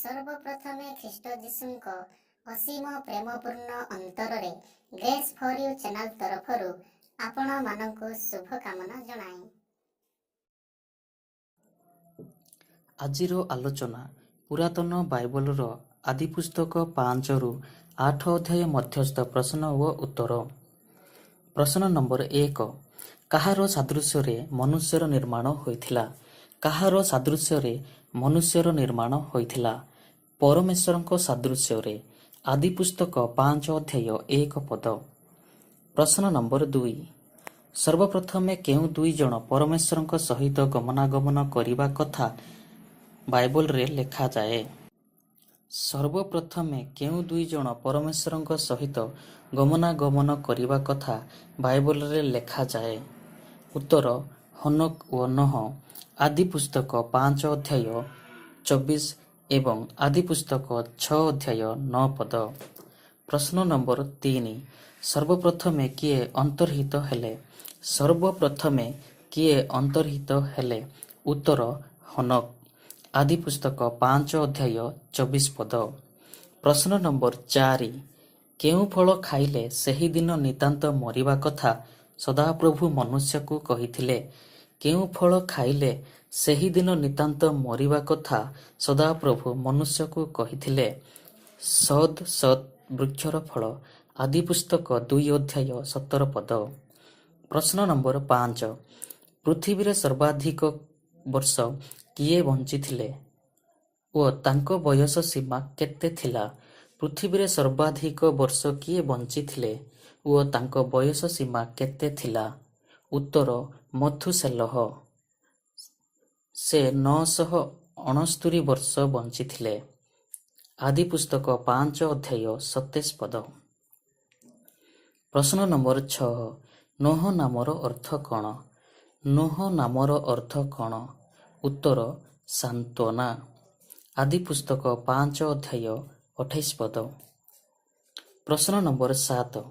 ସର୍ବପ୍ରଥମେ ଖ୍ରୀଷ୍ଟ ଯୀଶୁଙ୍କ ଅସୀମ ପ୍ରେମପୂର୍ଣ୍ଣ ଅନ୍ତରରେ ଗ୍ରେସ୍ ଫର୍ you channel ତରଫରୁ ଆପଣମାନଙ୍କୁ ଶୁଭକାମନା ଜଣାଏ। ଆଜିର ଆଲୋଚନା ପୁରାତନ ବାଇବଲର ଆଦିପୁସ୍ତକ 5ରୁ 8 ଅଧ୍ୟାୟ ମଧ୍ୟସ୍ଥ ପ୍ରଶ୍ନ ଓ ଉତ୍ତର। ପ୍ରଶ୍ନ ନମ୍ବର 1, କାହାର ସାଦୃଶ୍ୟରେ ମନୁଷ୍ୟର ନିର୍ମାଣ ହୋଇଥିଲା? କାହାର ସାଦୃଶ୍ୟରେ ମନୁଷ୍ୟର ନିର୍ମାଣ ହୋଇଥିଲା? ପରମେଶ୍ୱରଙ୍କ ସାଦୃଶ୍ୟରେ। ଆଦିପୁସ୍ତକ 5 ଅଧ୍ୟାୟ 1 ପଦ। ପ୍ରଶ୍ନ ନମ୍ବର 2, ସର୍ବପ୍ରଥମେ କେଉଁ ଦୁଇ ଜଣ ପରମେଶ୍ୱରଙ୍କ ସହିତ ଗମନାଗମନ କରିବା କଥା ବାଇବଲରେ ଲେଖାଯାଏ? ସର୍ବପ୍ରଥମେ କେଉଁ ଦୁଇ ଜଣ ପରମେଶ୍ୱରଙ୍କ ସହିତ ଗମନାଗମନ କରିବା କଥା ବାଇବଲରେ ଲେଖାଯାଏ? ଉତ୍ତର ହନୋକ ଓ ନୋହ। ଆଦିପୁସ୍ତକ 5 ଅଧ୍ୟାୟ 24 ଏବଂ ଆଦିପୁସ୍ତକ 6 ଅଧ୍ୟାୟ 9 ପଦ। ପ୍ରଶ୍ନ ନମ୍ବର 3, ସର୍ବପ୍ରଥମେ କିଏ ଅନ୍ତର୍ହିତ ହେଲେ? ସର୍ବପ୍ରଥମେ କିଏ ଅନ୍ତର୍ହିତ ହେଲେ? ଉତ୍ତର ହନୋକ। ଆଦିପୁସ୍ତକ 5 ଅଧ୍ୟାୟ 24 ପଦ। ପ୍ରଶ୍ନ ନମ୍ବର 4, କେଉଁ ଫଳ ଖାଇଲେ ସେହିଦିନ ନିତାନ୍ତ ମରିବା କଥା ସଦାପ୍ରଭୁ ମନୁଷ୍ୟକୁ କହିଥିଲେ? କେଉଁ ଫଳ ଖାଇଲେ ସେହିଦିନ ନିତାନ୍ତ ମରିବା କଥା ସଦାପ୍ରଭୁ ମନୁଷ୍ୟକୁ କହିଥିଲେ? ସଦ୍ ସତ୍ ବୃକ୍ଷର ଫଳ। ଆଦିପୁସ୍ତକ 2 ଅଧ୍ୟାୟ 17 ପଦ। ପ୍ରଶ୍ନ ନମ୍ବର 5, ପୃଥିବୀରେ ସର୍ବାଧିକ ବର୍ଷ କିଏ ବଞ୍ଚିଥିଲେ ଓ ତାଙ୍କ ବୟସ ସୀମା କେତେ ଥିଲା? ପୃଥିବୀରେ ସର୍ବାଧିକ ବର୍ଷ କିଏ ବଞ୍ଚିଥିଲେ ଓ ତାଙ୍କ ବୟସ ସୀମା କେତେ ଥିଲା? ଉତ୍ତର ମଥୁସେଲହ। ସେ 969 ବର୍ଷ ବଞ୍ଚିଥିଲେ। ଆଦିପୁସ୍ତକ 5 ଅଧ୍ୟାୟ 27 ପଦ। ପ୍ରଶ୍ନ ନମ୍ବର 6, ନୋହ ନାମର ଅର୍ଥ କଣ? ନୋହ ନାମର ଅର୍ଥ କଣ? ଉତ୍ତର ସାନ୍ତ୍ୱନା। ଆଦିପୁସ୍ତକ 5 ଅଧ୍ୟାୟ 28 ପଦ। ପ୍ରଶ୍ନ ନମ୍ବର 7,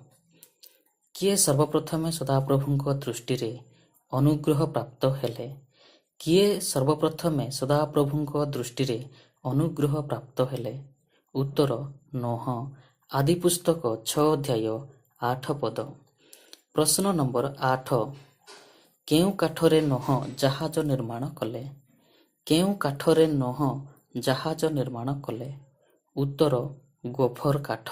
କିଏ ସର୍ବପ୍ରଥମେ ସଦାପ୍ରଭୁଙ୍କ ଦୃଷ୍ଟିରେ ଅନୁଗ୍ରହ ପ୍ରାପ୍ତ ହେଲେ? କିଏ ସର୍ବପ୍ରଥମେ ସଦାପ୍ରଭୁଙ୍କ ଦୃଷ୍ଟିରେ ଅନୁଗ୍ରହ ପ୍ରାପ୍ତ ହେଲେ? ଉତ୍ତର ନୋହ। ଆଦିପୁସ୍ତକ 6 ଅଧ୍ୟାୟ 8 ପଦ। ପ୍ରଶ୍ନ ନମ୍ବର 8, କେଉଁ କାଠରେ ନୋହ ଜାହାଜ ନିର୍ମାଣ କଲେ? କେଉଁ କାଠରେ ନୋହ ଜାହାଜ ନିର୍ମାଣ କଲେ? ଉତ୍ତର ଗୋଫର କାଠ।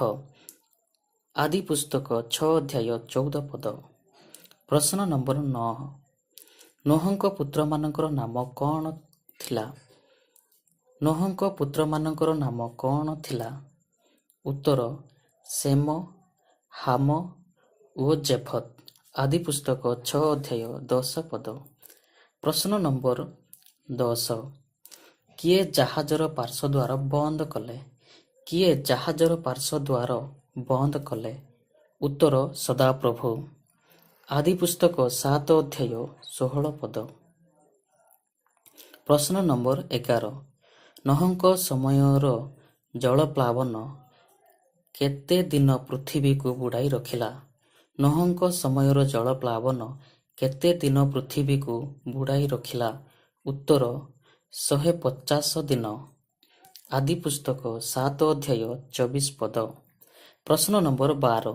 ଆଦିପୁସ୍ତକ 6 ଅଧ୍ୟାୟ 14 ପଦ। ପ୍ରଶ୍ନ ନମ୍ବର 9, ନୋହଙ୍କ ପୁତ୍ରମାନଙ୍କର ନାମ କଣ ଥିଲା? ନୋହଙ୍କ ପୁତ୍ରମାନଙ୍କର ନାମ କଣ ଥିଲା? ଉତ୍ତର ସେମ, ହାମ ଓ ଜେଫତ। ଆଦିପୁସ୍ତକ 6 ଅଧ୍ୟାୟ 10 ପଦ। ପ୍ରଶ୍ନ ନମ୍ବର 10, କିଏ ଜାହାଜର ପାର୍ଶ୍ୱଦ୍ୱାର ବନ୍ଦ କଲେ? କିଏ ଜାହାଜର ପାର୍ଶ୍ୱଦ୍ୱାର ବନ୍ଦ କଲେ? ଉତ୍ତର ସଦାପ୍ରଭୁ। ଆଦିପୁସ୍ତକ 7 ଅଧ୍ୟାୟ 16 ପଦ। ପ୍ରଶ୍ନ ନମ୍ବର 11, ନୋହଙ୍କ ସମୟର ଜଳପ୍ଲାବନ କେତେ ଦିନ ପୃଥିବୀକୁ ବୁଡ଼ାଇ ରଖିଲା? ନୋହଙ୍କ ସମୟର ଜଳପ୍ଲାବନ କେତେ ଦିନ ପୃଥିବୀକୁ ବୁଡ଼ାଇ ରଖିଲା? ଉତ୍ତର 150 ଦିନ। ଆଦିପୁସ୍ତକ 7 ଅଧ୍ୟାୟ 24 ପଦ। ପ୍ରଶ୍ନ ନମ୍ବର 12,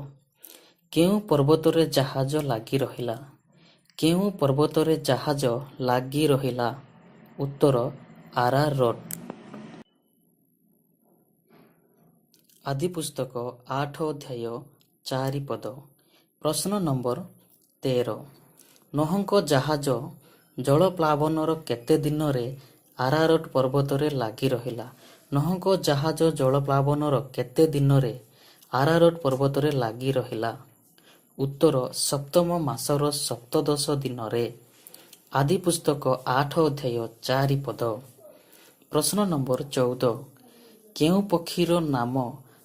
କେଉଁ ପର୍ବତରେ ଜାହାଜ ଲାଗି ରହିଲା? କେଉଁ ପର୍ବତରେ ଜାହାଜ ଲାଗି ରହିଲା? ଉତ୍ତର ଆରାରଟ। ଆଦିପୁସ୍ତକ 8 ଅଧ୍ୟାୟ 4 ପଦ। ପ୍ରଶ୍ନ ନମ୍ବର 13, ନୋହଙ୍କ ଜାହାଜ ଜଳପ୍ଲାବନର କେତେ ଦିନରେ ଆରାରଟ ପର୍ବତରେ ଲାଗି ରହିଲା? ନୋହଙ୍କ ଜାହାଜ ଜଳପ୍ଲାବନର କେତେ ଦିନରେ ଆରାରଟ ପର୍ବତରେ ଲାଗି ରହିଲା? ଉତ୍ତର ସପ୍ତମ ମାସର ସପ୍ତଦଶ ଦିନରେ। ଆଦିପୁସ୍ତକ 8 ଅଧ୍ୟାୟ 4 ପଦ। ପ୍ରଶ୍ନ ନମ୍ବର 14, କେଉଁ ପକ୍ଷୀର ନାମ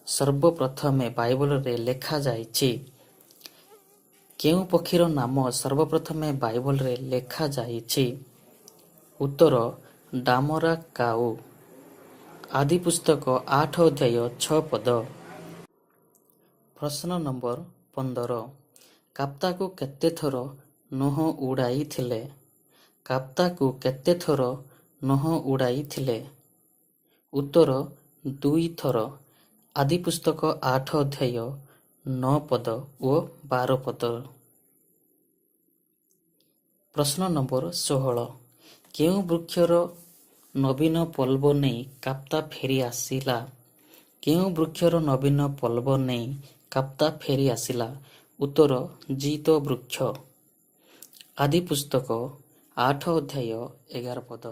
ସର୍ବପ୍ରଥମେ ବାଇବଲରେ ଲେଖାଯାଇଛି? କେଉଁ ପକ୍ଷୀର ନାମ ସର୍ବପ୍ରଥମେ ବାଇବଲରେ ଲେଖାଯାଇଛି? ଉତ୍ତର ଡାମରା କାଉ। ଆଦିପୁସ୍ତକ 8 ଅଧ୍ୟାୟ 6 ପଦ। ପ୍ରଶ୍ନ ନମ୍ବର 15, କାପ୍ତାକୁ କେତେଥର ନୋହ ଉଡ଼ାଇଥିଲେ? କାପ୍ତାକୁ କେତେଥର ନୋହ ଉଡ଼ାଇଥିଲେ? ଉତ୍ତର 2 ଥର, ଆଦିପୁସ୍ତକ 8 ଅଧ୍ୟାୟ 9 ପଦ ଓ 12 ପଦ। ପ୍ରଶ୍ନ ନମ୍ବର 16, କେଉଁ ବୃକ୍ଷର ନବୀନ ପଲ୍ଲବ ନେଇ କାପ୍ତା ଫେରି ଆସିଲା? କେଉଁ ବୃକ୍ଷର ନବୀନ ପଲ୍ଲବ ନେଇ କାପ୍ତା ଫେରି ଆସିଲା? ଉତ୍ତର, ଜୀତ ବୃକ୍ଷ। ଆଦିପୁସ୍ତକ 8 ଅଧ୍ୟାୟ 11 ପଦ।